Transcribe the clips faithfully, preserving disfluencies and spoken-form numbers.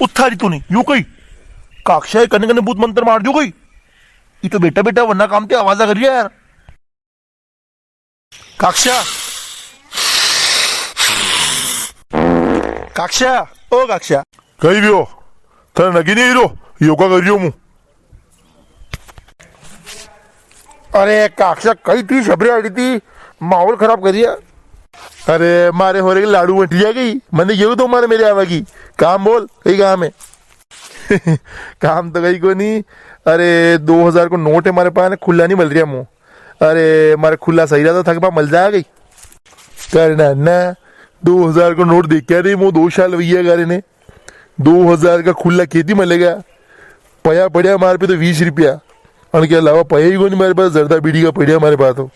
ओ थारी तो नी, यो कई? काक्षा, कने कने भूत मंत्र मार दियो कई? ये तो बेटा बेटा वरना काम ते आवाजा करी रिया यार। काक्षा, काक्षा, ओ काक्षा। कई व्यो? थारे नगे नी हीरो, योगा करी रियो मूं। अरे काक्षा, कई थी सबरे आड़ी थी, माहौल खराब करिया। अरे मारे होरे के लाडू वंटी जा गई, मने यो तो मारे मेरे आवा की। काम बोल, कई काम है? काम तो कई कोनी। अरे दो हजार को नोट है मारे पास, खुला नी मल रिया मूं। अरे मारे खुला सही रहा तो थाके पास मल जाएगा कई। करना ना, दो हजार को नोट देखा रे मूं, दो साल वैया करे ने। दो हजार का खुला केती मलेगा? पया पड़िया मारे पे तो बीस रुपया। अनके अलावा पया ही कोनी मारे पास, जर्दा बीड़ी का पड़िया मारे पास तो।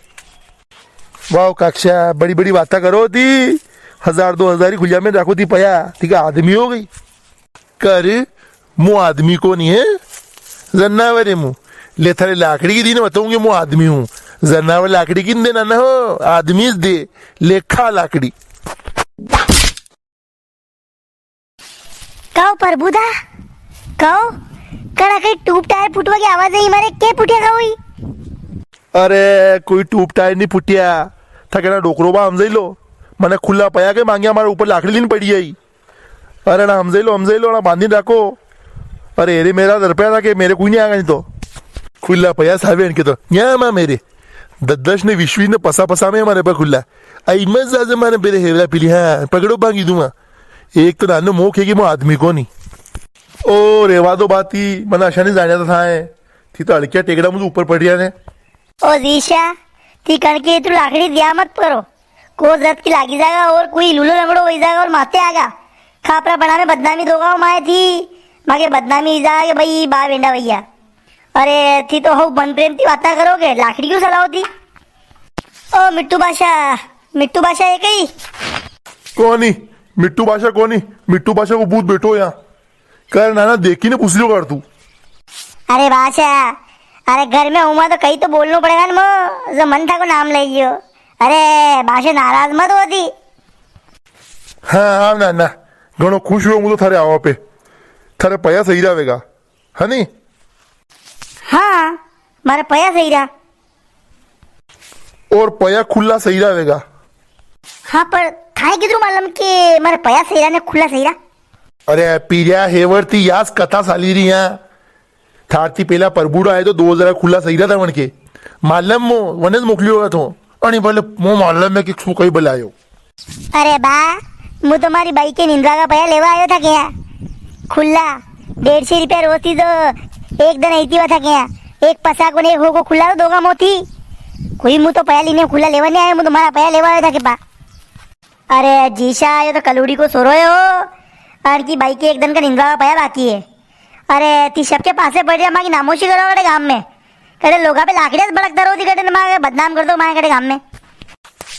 वाह काक्षा, बड़ी बड़ी बाता करो थी। हजार दो हजार ही खुलिया में राखो थी पया, ठीक है, आदमी हो कई? कर, मूं आदमी कोनी है, जनावर है मूं। ले थारे लाकड़ी की दीने बताऊंगी, मूं आदमी हूँ। जनावर लाकड़ी की नी देना ना हो, आदमी दे, ले खा लाकड़ी। कहो प्रभुदा, कहो, कड़ा कई ट्यूब टायर फूटवा की आवाज आई मारे, के फूटिया का हुई? अरे, कोई ट्यूब टायर नी फूटिया, था कहना डोकरो बा हमजाई लो, मने खुला पया के मांगिया, मारे ऊपर लाकड़ी लीन पड़ी आई। अरे ना, हमजाई लो, हमजाई लो, ना बांधी राखो। अरे, अरे, मेरा दर पे था के मेरे कोई नी आगा नी तो। खुला पया सावे इनके तो, न्या मां मेरे, दस दस ने बीस बीस ने पसा पसा में मारे पे खुला। आई मत जाजे मारे बेरे हेवरा पीली, हाँ, पकड़ो बांगी दूंगा। एक तो नानो मोख है कि मूं आदमी कोनी। ओ, रेवा दो बाती, मने अशा नी जाण्या था थाए। थी तो हल्किया टेकड़ा मुझे ऊपर पड़ रिया ने। ओ जीशा, थी कणके इतरू लाकड़ी दिया मत करो। को जत की लागी जागा और कोई लूलो लंगड़ो होई जागा और माते आगा। खापरा पड़ा में बदनामी दोगा हो माए थी। माके बदनामी ही जागा के भाई बा वेंडा भैया। अरे, थी तो हो बन प्रेम थी बाता करो के, लाकड़ी क्यों सलाओ थी? ओ मिट्टू बासा, मिट्टू बासा है कई? कोनी, मिट्टू बासा कोनी, मिट्टू बासा को भूत बैठो यहाँ। कर नाना, देखी ने पूछ लियो कर तू। अरे बासा, अरे घर में हूँ तो कई तो बोलनो पड़ेगा ना मो, जो मन था को नाम ले लियो। अरे बासा नाराज मत होती। हाँ, हाँ नाना, घणो खुश हुयो मूं तो थारे आवा पे। थारे पया सही रहेगा, है नी? हाँ, मारे पया सही रहा। और पया खुला सही रहेगा। हाँ, पर थाए किधरू मालूम के मारे पया सही रहा ने खुला सही रहा? अरे पीरिया, हेवर थी यास कथा साली री है। थार थी पहला परबुड़ो आयो तो दो हजार खुला सही रहा था वणके। मालूम मो, वने ज मोकलियो हुआ थो। अणी भले मो मालूम है कि सु कई बुलायो। अरे बा, मूं तो मारी बाई के निंदवा का पया लेवा आयो था क्या? खुला, डेढ़ सौ रुपया रोज थी तो एक दिन आई थी वा था क्या? एक पसा को ने एक हो को खुला तो दोगा मोती। कोई मूं तो पया लेने खुला लेवा नी आयो, मूं तो मारा पया लेवा आयो था के बा। अरे जीशा, यो तो कलूड़ी को सोरो है हो। अणकी बाई के एक दिन का निंदवा का पया बाकी है। अरे, ती सबके पासे पड़ रहा, माकी नामोशी करो कटे गाम में। कटे लोगा पे लाकड़िया से भड़कता रो ती कटे, माके बदनाम कर दो माके कटे गाम में।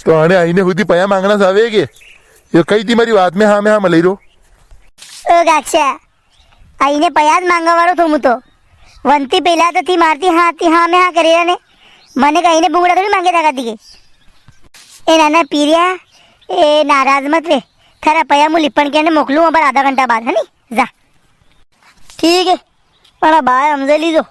तो अणे आईने खुद ही पया मांगना सावे के? यो कई थी मारी बात में हाँ में हाँ मलई रो। ओ काक्षा, आईने पया ज मांगा वारो थो मूं तो। वंती पहला तो थी मारती हाँ, ती हाँ में हाँ करे ने। मने कई ने बुंगड़ा थोड़ी मांगे था कदी के। ए नाना पीरिया, ए नाराज मत वे। थारा पया मूं लिपण के ने मोकलूं अबार आधा घंटा बाद, है नी? जा। ठीक है, अणा बाय हमजे लीजो,